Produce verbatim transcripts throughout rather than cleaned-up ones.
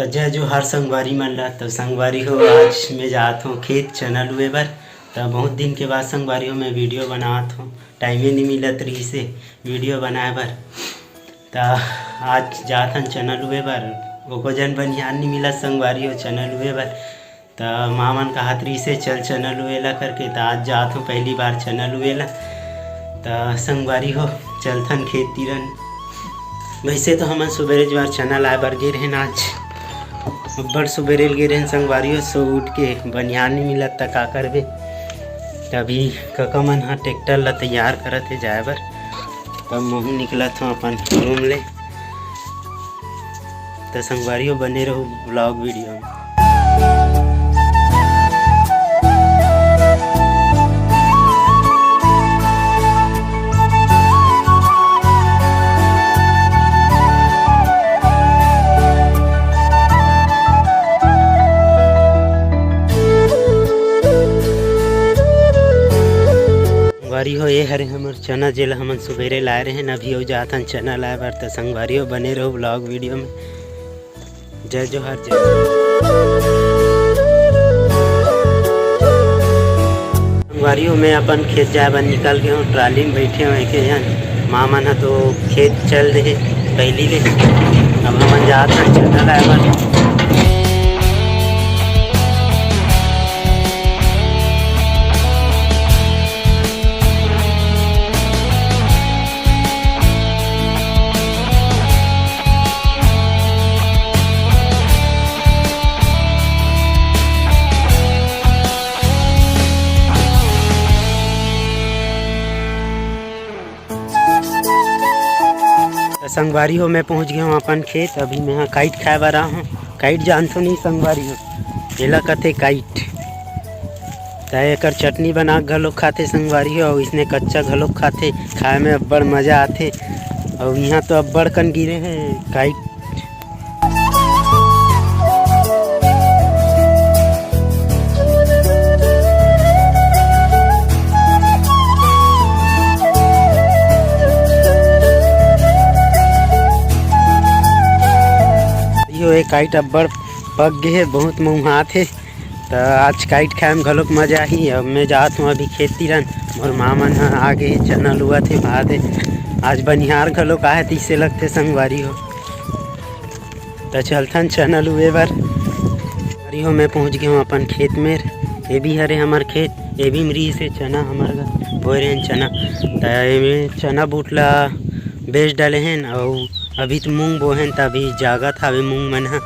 त जय जोहार संगवारी मन ला। त संगवारी हो, आज मैं जात हूँ खेत चना लुए बर। त बहुत दिन के बाद संगवारी हो, मैं वीडियो बनात हूँ, टाइमे नहीं मिलत रहिसे वीडियो बनाए बर। त आज जात हन चना लुए बर, एको जन बनिहार नहीं मिलत संगवारी हो चना लुए बर। त माँ मन कहत रहिसे, "चल चना लुएला," करके। त आज जात हूँ पहली बार चना लुएला। त संगवारी हो, चलथन खेत तीरन। वैसे तो हमन सुबेरे जवार चना लाए बर गे रहेन आज, अब्बड़ सुबेरे ले गे रहेन संगवारी हो। सो उठ के बनिहार नहीं मिलत त का करबे। त अभी कका मन ह ट्रैक्टर ला तैयार करत हे जाए बर। तब महूँ निकलत हूँ अपन रूम ले। त संगवारी हो, बने रहो ब्लॉग वीडियो में। संगवारी हो, ये हरे हमर चना, जेला हमन सुबेरे लाए रहेन, अभी अउ जाथन चना लाए बर। त संगवारी हो, बने रहो ब्लॉग वीडियो में। जय जोहार, जय। संगवारी हो, मैं अपन खेत जाए बर निकल गे हूँ, ट्राली में बैठे हूँ एके जन। माँ मन ह तो खेत चल दे हे पहिली ले। अब हमन जात हन चना लाए बर। त संगवारी हो, मैं पहुंच गया हूँ अपन खेत। अभी मैं यहाँ काइट खाए बर आ हूँ। काइट जानथो नहीं संगवारी हो, एला कथे काइट। त एकर चटनी बना के घलोक खाथे संगवारी हो, अउ इसने कच्चा घलोक खाथे, खाए में अब्बड़ मजा आथे। अउ यहाँ तो अब्बड़ कन गिरे हे काइट। यो, ये काइट अब्बड़ पक गे हे, बहुत मुंहात हे। त आज काइट खाए में घलोक मजा आही। अब मैं जात हूँ अभी खेत तीरन, मोर माँ मन ह आ गे हे, चना लुवत हे, भात हे। आज बनिहार घलोक आहे, तइसे लगथे संगवारी हो। त चलथन चना लुए बर। संगवारी हो, मैं पहुँच गे हूँ अपन खेत मेर। ये भी हरे हमर खेत, ये भी मेरी से चना हमर घर बोए रहेन चना। त एमे चना बूट ला बेच डाले हेन, अउ अभी तो मूंग बोहेन, त अभी जागत हावे मूंग मन ह।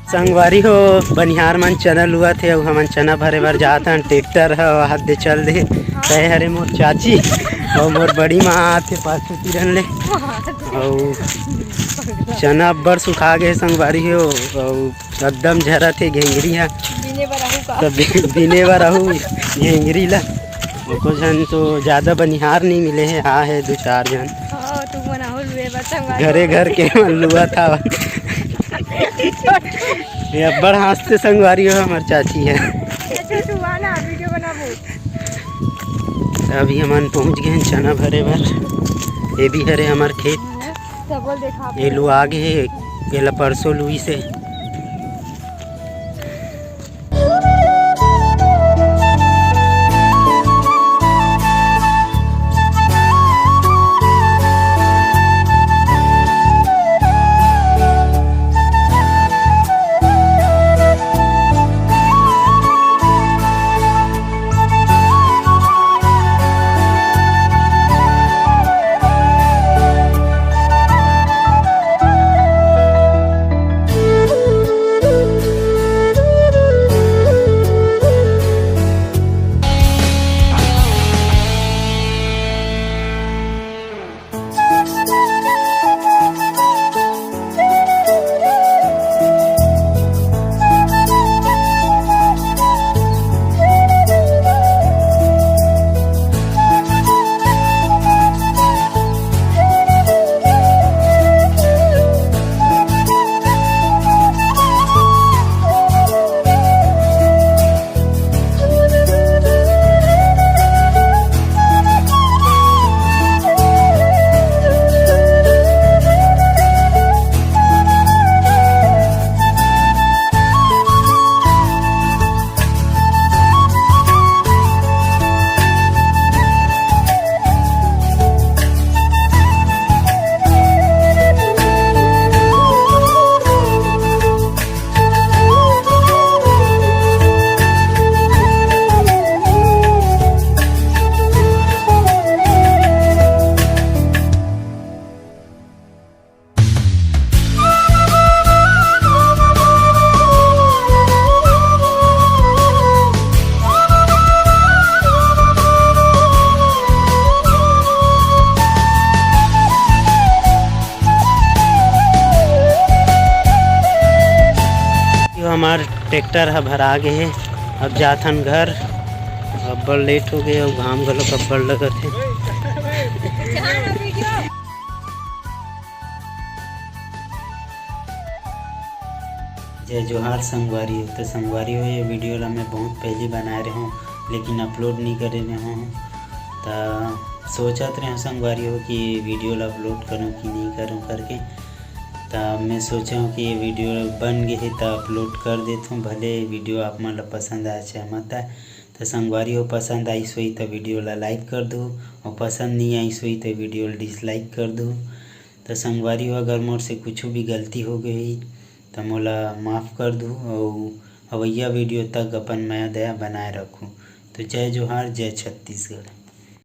संगवारी हो, बनिहार मन चना लुवत हे, अउ हमन चना भरे बर जात हन। ट्रैक्टर ह हाथ दे चल दे, तय हरे मोर चाची, अउ मोर बड़ी माँ आथे पाछू तीरन ले, अउ चना अब्बड़ सुखा गे संगवारी हो, अउ एकदम झरत हे घेंगरी ह। बिने बर आहू का? त बि-, बिने बर आहू घेंगरी ला। एको झन तो ज्यादा बनिहार नहीं मिले हे, हाँ हे दू चार झन। हाँ, तू मन आहू लुए बर संगवारी। घरे घर के मन लुवत हवय। ये अब्बड़ हाँसथे संगवारी हो हमर चाची ह। अच्छा, तू आ ना, वीडियो बनाबो। अभी हमन पहुँच गे हन चना भरे बर। ये भी हरे हमर खेत। सबो देखा। ये लुआ गे हे, एला परसों लुइस हे। ट्रैक्टर ह भरा गे हे, अब जाथन घर। अब्बड़ लेट हो गए अउ घाम घलो अब्बड़ लगत हे। जय जोहार संगवारी हो। तो संगवारी हो, ये वीडियो ला मैं बहुत पहली बनाए रहे हूँ, लेकिन अपलोड नहीं करे रहे हूँ। तो सोचत रहे हूँ संगवारी हो कि ये वीडियो ला अपलोड करूँ कि नहीं करूँ करके। तो मैं सोचे हूँ कि ये वीडियो बन गई है तो अपलोड कर देता हूँ, भले वीडियो आप मन ला पसंद आए चाहे मत आए। तो संगवारी हो, पसंद आइस होई तो वीडियो ला लाइक कर दो, और पसंद नहीं आइस होई तो वीडियो ला डिसलाइक कर दो। तो संगवारी हो, अगर मोर से कुछ भी गलती हो गई तो मोला माफ़ कर दू, और अवैया वीडियो तक अपन मया दया बनाए रखू। तो जय जोहार, जय छत्तीसगढ़।